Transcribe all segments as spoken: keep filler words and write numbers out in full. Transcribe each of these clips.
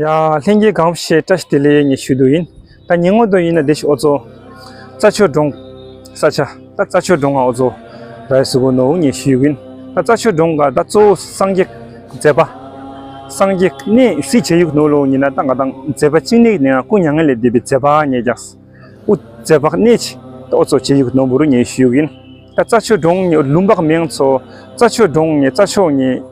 ལྷན་རྒྱས་གང་ཞེས་བཀྲ་ཤིས་བདེ་ལེགས་ངས་ཞུ་རྒྱུ་ཡིན། ད་ཉིན་ངོ་དོ་ཡིན་ན་དེ་ཞིག་ཨོ་ཚོ། རྩྭ་མཆོག་གྲོང་། ས་ཆ། ད་རྩྭ་མཆོག་གྲོང་ང་ཨོ་ཚོ། ར་ཡི་སུ་གོ་ནོ་ངས་ཞུ་རྒྱུ་ཡིན། ད་རྩྭ་མཆོག་གྲོང་ག་ད་གཙོ་བོ་སངས་རྒྱས་མཛད་པ། སངས་རྒྱས་གནས་གཟིགས་བྱེད་ཡུལ་ནོ་ལོ་ཡིན་ན་ད་ང་དང་མཛད་པ་བཅུ་གཉིས་ནས་སྐུ་མྱ་ངན་ལས་འདས་པའི་མཛད་པ་ཉེ་རྒྱག་དབུ་མཛད་པ་གནས་ཆེ་ད་ཨོ་ཚོ་བྱེད་ཡུལ་ནོ་འབུ་རུ་ངས་ཞུ་རྒྱུ་ཡིན། ད་རྩྭ་མཆོག་གྲོང་ནས་ལུང་པ་མིང་ཚོ། རྩྭ་མཆོག་གྲོང་ནས་རྩྭ་མཆོག་ནས་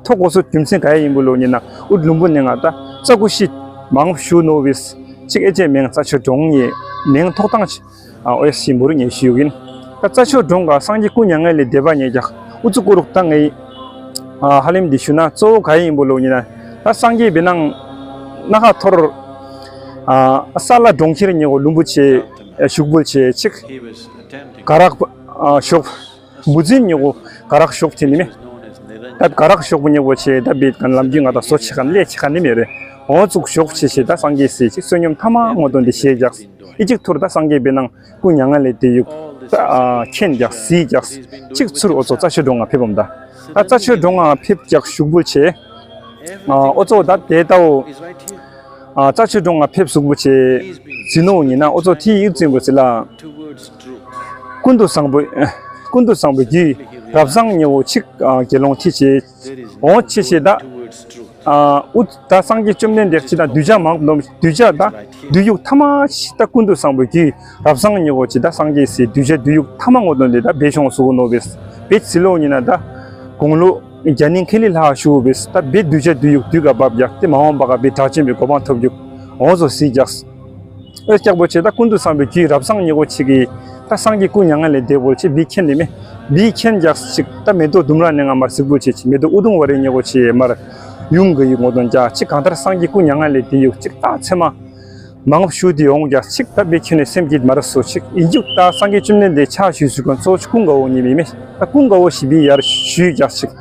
ཐོག་གོ་སོ་རྒྱུ་མཚན་ག་ཡ་ཡིན་པོ་ལོ་ཡིན་ན་ཨུ་ལུང་པོ་ནས་ང་ད་རྩྭ་ཀུ་ཤི་མང་ཞུ་ནོ་བིས་ཅིག་ཨེ་ཅེ་མིང་རྩྭ་མཆོག་གྲོང་ནས་མིང་ཐོག་དང་ཆེ་ཨོ་ཡ་ཞིམ་པོ་རུ་ངས་ཞུ་རྒྱུ་ཡིན། ད་རྩྭ་མཆོག་གྲོང་ག་སངས་རྒྱས་སྐུ་མྱ་ངན་ལས་འདས་པ་ཉེ་རྒྱག་ཨུ་ཚུ་ཀོ་རུག་ད་ངའི་ཧ་ལམ་འདི་ཞུ་ན་གཙོ་བོ་ག་ཡིན་པོ་ལོ་ཡིན་ན་ད་སངས་རྒྱས་བེ་ནང་ན་ཁ་ཐོར། ས་ལ་གྲོང་ཁྱེར་ཉེ་གོ་ལུང་པོ་ཆེ་ཞུགས་པོ་ཆེ་ཅིག་ག་རག་ཞོག་འབུ་འཛིན་ཉེ་གོ་ག་རག་ཞོག་དེ་ནི་མེ། ད་ག་རག་ཞོག་པོ་ཉེ་གོ་ཆེ་ད་བེད་ལམ་རྒྱུས་ང་ད་བཟོ་ཆེ་ག་ལས་ཆེ་ག་ནི་མེ་རེ། འོ་ཚུགས་ཞོག་ཆེ་ཆེ་ད་སངས་རྒྱས་སྲས་ཅིག་བསོད་སྙོམས་ཐ་མ་ངོ་དོན་འདི་ཞེས་རྒྱག་ཨི་ཅིག་ཐུར་ད་སངས་རྒྱས་བེ་ནང་སྐུ་མྱ་ངན་ལས་འདས་ཡུག་ད་མཁྱེན་རྒྱག་སྲིད་རྒྱག་ཅིག་ཚུར་ཨོ་ཚོ་རྩྭ་མཆོག་གྲོང་ང་ཕེབས་བམ་ད། ད་རྩྭ་མཆོག་གྲོང་ང་ཕེབས་རྒྱག་ཞུགས་པོ་ཆེ། ཨོ་ཚོ་ད་དེ་ལྟ་བུ། རྩྭ་མཆོག་གྲོང་ང་ཕེབས་ཟུག་པོ་ཆེ། ཟི་ནོ་ཡིན་ན་ཨོ་ཚོ་ཐི་ཡིག་བཙན་པོ་ཟི་ལ། ཀུན་ཏུ་བཟང་པོ། ཀུན་ཏུ་བཟང་པོ་རྒྱུད་རབ་བཟང་ཉེ་བོ་ཆིག་དགེ་སློང་ཐི་ཆེ། འོང་ཆེ་ཆེ་ད། ཨུ་ད་སངས་རྒྱས་བཅོམ་ལྡན་འདས་ཅི་ད་གདུལ་བྱ་མང་པོ་གདུལ་བྱ་ད། གདུལ་ཡུག་ཐ་མ་ཆི་ད་ཀུན་ཏུ་བཟང་པོ་རྒྱུད་རབ་བཟང་ཉེ་བོ་ཆི་ད་སངས་རྒྱས་སི་གདུལ་བྱ་གདུལ་ཡུག་ཐ་མ་ངོ་དོན་དེ་ད་བེ་ཤོང་ཟུག་ནོ་བེ། བེ་ཟི་ལོ་ཡིན་ན་ད། དགུང་ལོ། རྒྱ་ནིང་ཁེ་ལི་ལྷག་ཞུ་བས་ད་བེ་གདུལ་བྱ་གདུལ་ཡུག་དུས་ག་བབ་རྒྱག་དེ་མ་འོངས་པ་ག་བེ་དྲག་ཅན་པའི་གོ་འཕང་ཐོབ་རྒྱུག་འོང་བཟོ་སྲིད་རྒྱག་ཨོ་སྐྱག་པོ་ཆེ་ད་ཀུན་ཏུ་བཟང་པོའི་རྒྱུད་རབ་བཟང་ཉེ་གོ་ཆེ་གི་ད་སངས་རྒྱས་སྐུ་མྱ་ངན་ལས་འདས་པོ་ཆེ་བི་མཁྱེན་ནི་མེ། བི་མཁྱེན་རྒྱག་ཅིག་ད་མེ་ཏོག་ལྡུམ་ར་ནས་ང་མར་གཟིགས་པོ་ཆེ་ཆེ་མེ་ཏོག་ཨུ་དུང་བ་རེ་ཉེ་གོ་ཆེ་མར་ཡུང་གི་ཡུག་ངོ་དོན་རྒྱག་ཅིག་གང་ལྟར་སངས་རྒྱས་སྐུ་མྱ་ངན་ལས་འདས་ཡུག་ཅིག་ད་ཚེ་མ། མང་ཞུ་དེ་ཡོང་རྒྱ་ཆིག་ད་བེ་ཁྱོད་ནས་སེམས་ཀྱིས་མར་སོ་ཆིག་ཡིན་རྒྱུག་ད་སངས་རྒྱས་བཅོམ་ལྡན་འདས་ཕྱག་ཞུས་སུ་ཀུན་གཙོ་ཆུ་ཀུན་དགའ་བོ་ཉིད་མི་མེད་ད་ཀུན་དགའ་བོ་ཞི་བའི་ཡར་ཞུས་རྒྱ་ཆིག་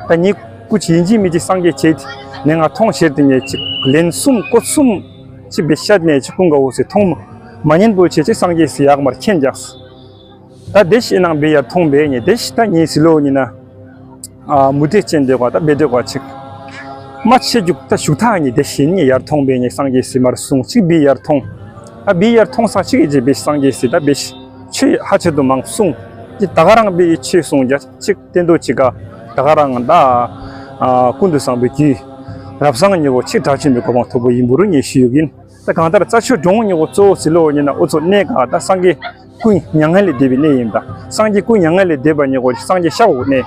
ད་ཉིད་སྐུ་ཆི་ཡིན་གཅིག་མིན་གཅིག་སངས་རྒྱས་བྱེད་ནས་ང་མཐོང་ཤེར་དེ་ཉེ་ཆིག་ལན་གསུམ་སྐོར་གསུམ་ཆི་བེ་ཤད་ནས་ཆི་ཀུན་དགའ་བོ་སི་མཐོང་མ་ཉན་པོ་ཆེ་ཆིག་སངས་རྒྱས་སི་ཡག་མར་མཁྱེན་རྒྱག་སི། ད་དེ་ཤི་ནང་བེ་ཡར་མཐོང་བེ་ཉེ་དེ་ཤི་ད་ཉེ་སི་ལོ་ཉེ་ན། མུ་སྟེགས་ཅན་དེ་བ་ད་བེ་དེ་བ་ཆིག་མ་ཆེ་རྒྱུག་ད་ཞུག་ཐག་ཉེ་དེ་ཤི་ཉེ་ཡར་མཐོང་བེ་ཉེ་སངས་རྒྱས་སི་མར་གསུང་ཆིག་བེ་ཡར་མཐོང་། ད་བེ་ཡར་མཐོང་ས་ཆིག་ཨེ་ཅེ་བེ་སངས་རྒྱས་སི་ད་བེ་ཤི་ཆོས་ཧ་ཆེ་དུ་མང་གསུང་། ཅི་ད་ག་རང་བེ་ཡི་ཆོས་གསུང་རྒྱ་ཆིག་བསྟན་དོ་ཆིག་ག་ད་ག་རང་ད། ཀུན་ཏུ་བཟང་པོའི་རྒྱུད། རབ་བཟང་ཉེ་བོ་ཆིག་དྲག་ཆེན་པའི་གོ་འཕང་ཐོབ་པོ་ཡིན་པོ་རུ་ཉེ་ཤི་ཡོད་ཡིན། ད་གང་ལྟར་རྩྭ་མཆོག་གྲོང་ཉེ་བོ་གཙོ་བོ་ཟི་ལོ་ཉེ་ན་ཨོ་ཚོ་གནས་ག་ད་སངས་རྒྱས་སྐུ་མྱ་ངན་ལས་འདས་པའི་གནས་ཡིན་ད། སངས་རྒྱས་སྐུ་མྱ་ངན་ལས་འདས་པ་ཉེ་བོ་སངས་རྒྱས་ཤ་འོག་གནས།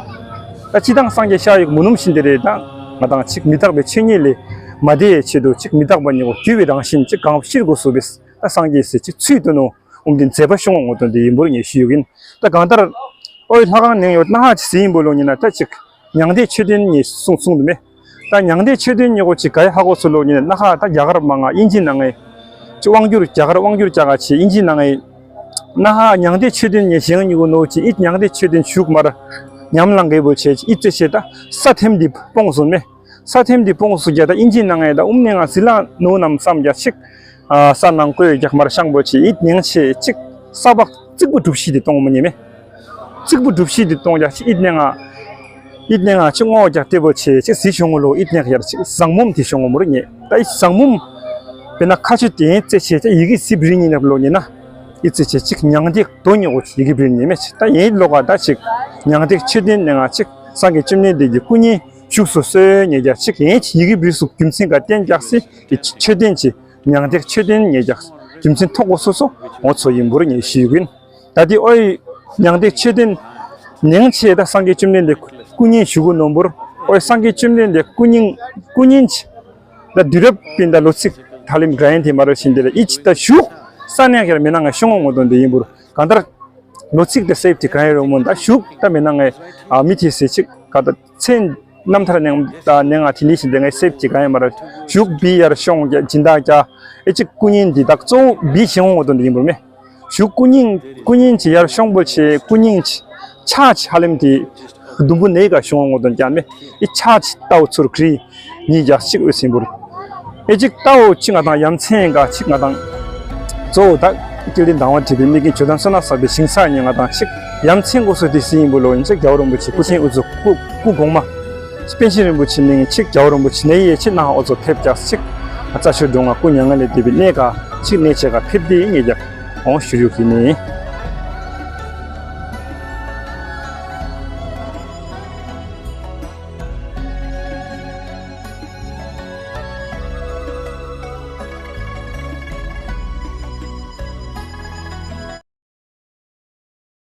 ད་ཅི་དང་སངས་རྒྱས་ཤ་ཡོད་མུ་ནུམ་བཞིན་དེ་རེད་ད། ང་དང་ཆིག་མི་རྟག་པའི་ཆོས་ཉིད་ལས་མ་འདས་ཆེད་དུ་ཆིག་མི་རྟག་པ་ཉེ་བོ་རྒྱུ་བའི་རང་བཞིན་ཆིག་གང་ཤེར་དགོས་སུ་བས་ད་སངས་རྒྱས་སི་ཆིག་ཚུལ་དུ་ནོ་ཨུམ་དེ་མཛད་པ་ཤོང་བ་ངོ་དོན་དེ་ཡིན་པོ་རུ་ཉེ་ཤི་ཡོད་ཡིན། ད་གང་ལྟར་ཨོའི་ལྷ་ཁང་ནས་ཡོད་ན་ཧ་ཅི་ཟི་ཡིན་པོ་ལོ་ཉེ་ན་ད་ཆིག་མྱང་འདས་མཆོད་རྟེན་ཉེ་གསུང་གསུང་དུ་མེ། ད་མྱང་འདས་མཆོད་རྟེན་ཉེ་གོ་ཅིག་ག་ཡ་ཧ་གོ་སུ་ལོ་ཉེ་ན་ཧ་ད་རྒྱ་གར་མ་ང་དབྱིན་ཇི་ནང་ངེ་ཅི་དབང་སྒྱུར་རྒྱ་གར་དབང་སྒྱུར་རྒྱ་གར་ཆེ་དབྱིན་ཇི་ནང་ངེ་ན་ཧ་མྱང་འདས་མཆོད་རྟེན་ཉེ་ཞེང་ཉེ་གོ་ནོ་ཅི་ཨིད་མྱང་འདས་མཆོད་རྟེན་ཞུགས་མར་ཉམས་བླང་གེ་བོ་ཆེ་ཅི་ཨིད་ཙེ་ཆེ་ད་ས་ཐེམ་འདི་སྤོང་སོ་མེ། ས་ཐེམ་འདི་སྤོང་སོ་རྒྱ་ད་དབྱིན་ཇི་ནང་ངེ་ད་ཨུམ་ནེ་ང་ཟི་ལ་ནོ་ནམ་བསམ་རྒྱ་ཆིག་ས་ནང་བཀོད་རྒྱག་མར་ཤང་བོ་ཆེ་ཨིད་ཉེང་ཆེ་ཅིག་ས་བག་རྩིག་པུ་གྲུབ་ཤི་འདི་གཏོང་མོ་ཉེ་མེ། རྩིག་པུ་གྲུབ་ཤི་འདི་གཏོང་རྒྱ་ཆིག་ཨིད་ནེ་ང་། ཨིད་ནེ་ང་ཆིག་ངོ་རྒྱ་ལྟེ་བོ་ཆེ་ཆིག་ཟི་ཤོང་ངོ་ལོ་ཨིད་ནེ་ཡར་ཆིག་ཟང་མོམ་དེ་ཤོང་ངོ་མོ་རུ་ཉེ་ད་ཨིད་ཟང་མོམ། དཔེར་ན་ཁ་ཆུ་དེ་ཨིད་ཙེ་ཆེ་ཆིག་ཡི་གེ་སིབ་རི་ཉིན་ནབ་ལོ་ཉེ་ན། ཨིད་ཙེ་ཆེ་ཆིག་མྱང་འདས་དོ་ཉེ་འོ་ཡི་གེ་བྲིས་ཉེ་མེ་ཆིག་ད་ཡིན་ལོ་ག་ད་ཆིག་མྱང་འདས་མཆོད་རྟེན་ནེ་ང་ཆིག་སངས་རྒྱས་བཅོམ་ལྡན་འདས་ཀྱི་སྐུ་བརྙན་བཞུགས་སུ་གསོལ་ཉེ་རྒྱ་ཆིག་ཡིན་ཆིག་ཡི་གེ་བྲིས་སུ་རྒྱུ་མཚན་ག་བསྟན་རྒྱག་སི་གི་མཆོད་རྟེན་ཆེ། མྱང་འདས་མཆོད་རྟེན་ཉེ་རྒྱ། རྒྱུ་མཚན་ཐོག་གོ་སོ་སོ་ངོ་ཚོ་ཡིན་པོ་རུ་ཉེ་ཤི་ཡོད་ཡིན། ད་དེ་ཨོའི་མྱང་འདས་མཆོད་རྟེན་ནེང་ཆེ་ད་སངས་རྒྱས་བཅོམ་ལྡན་འདས་སྐུ་བརྙན་བཞུགས་གོ་ནོ་འབུར་ཨོའི་སངས་རྒྱས་བཅོམ་ལྡན་འདས་སྐུ་བརྙན་སྐུ་བརྙན་ཆེ། ད་དུས་རབས་སྤུན་ཟླ་ལོ་ཚིགས་ཐ་ལིམ་གྲ་ཡན་དེ་མ་རོ་བཞིན་དེ་ལ་ཨི་ཆི་ད་བཞུགས་ས་གནས་ཁྱེར་མེ་ནང་ང་ཤོང་ངོ་དོན་དེ་ཡིན་པུར་གང་ལྟར་ལོ་ཚིགས་དེ་སེབ་ཀྱི་གང་ཡིན་རོ་མོ་ད་བཞུགས་ད་མེ་ནང་ང་མི་དེ་སེ་ཆིག་ག་ད་ཚེ་རྣམ་ཐར་ནང་ད་ནེ་ང་དེ་ནི་བཞིན་དེ་ང་སེབ་ཀྱི་གང་ཡིན་མ་རོ་བཞུགས་བི་ཡར་ཤོང་རྒྱ་སྦྱིན་བདག་རྒྱ་ཨི་ཆིག་སྐུ་བརྙན་འདི་དག་གཙོ་བོ་བི་ཤེས་ངོ་དོན་དེ་ཡིན་པུར་མེ། ཞུ་སྐུ་རྙིང་སྐུ་རྙིང་ཆེ་ཡར་ཤོང་པོ་ཆེ་སྐུ་རྙིང་ཆེ་ཆ་ཆེ་ཧ་ལམ་དེ་ཟླུམ་པོ་ནས་ག་ཤོང་ངོ་དོན་ཀྱང་མེ་ཨི་ཆ་ཆེ་ཏའོ་ཚུར་ཁྲི་ཉིས་བརྒྱ་གཅིག་འོད་སིམ་པུར་ཨེ་གཅིག་ཏའོ་ཆི་ང་དང་ཡམ་ཚན་ག་ཆིག་ང་དང་གཙོ་བོ་ད་སྐྱེ་ལྡན་དང་བ་བྲིས་པའི་མི་རྒན་ཇོ་དམ་བསོད་ནམས་བསགས་པའི་ཞིང་ས་ཉིན་ང་དང་ཆིག་ཡམ་ཚན་གོ་སོ་དེ་སི་ཡིན་པོ་ལོ་ཡིན་ཆེ་རྒྱལ་བ་རིན་པོ་ཆེ་སྐུ་ཆེན་འུ་ཚོ་སྐུ་སྐུ་གོང་མ་པཎ་ཆེན་རིན་པོ་ཆེ་མིང་ཆིག་རྒྱལ་བ་རིན་པོ་ཆེ་ནས་ཡེ་ཆེ་ནང་འོ་ཚོ་ཕེབས་རྒྱག་ཆིག་རྩྭ་མཆོག་སྒྲོལ་མ་སྐུ་མྱ་ངན་ལས་འདས་པའི་གནས་ཁག་ཅིག་གནས་བཅས་ཁག་ཕེབས་ཏེ་ངེད་ཀྱང་འོང་ཞུ་རྒྱུ་གི་ནི།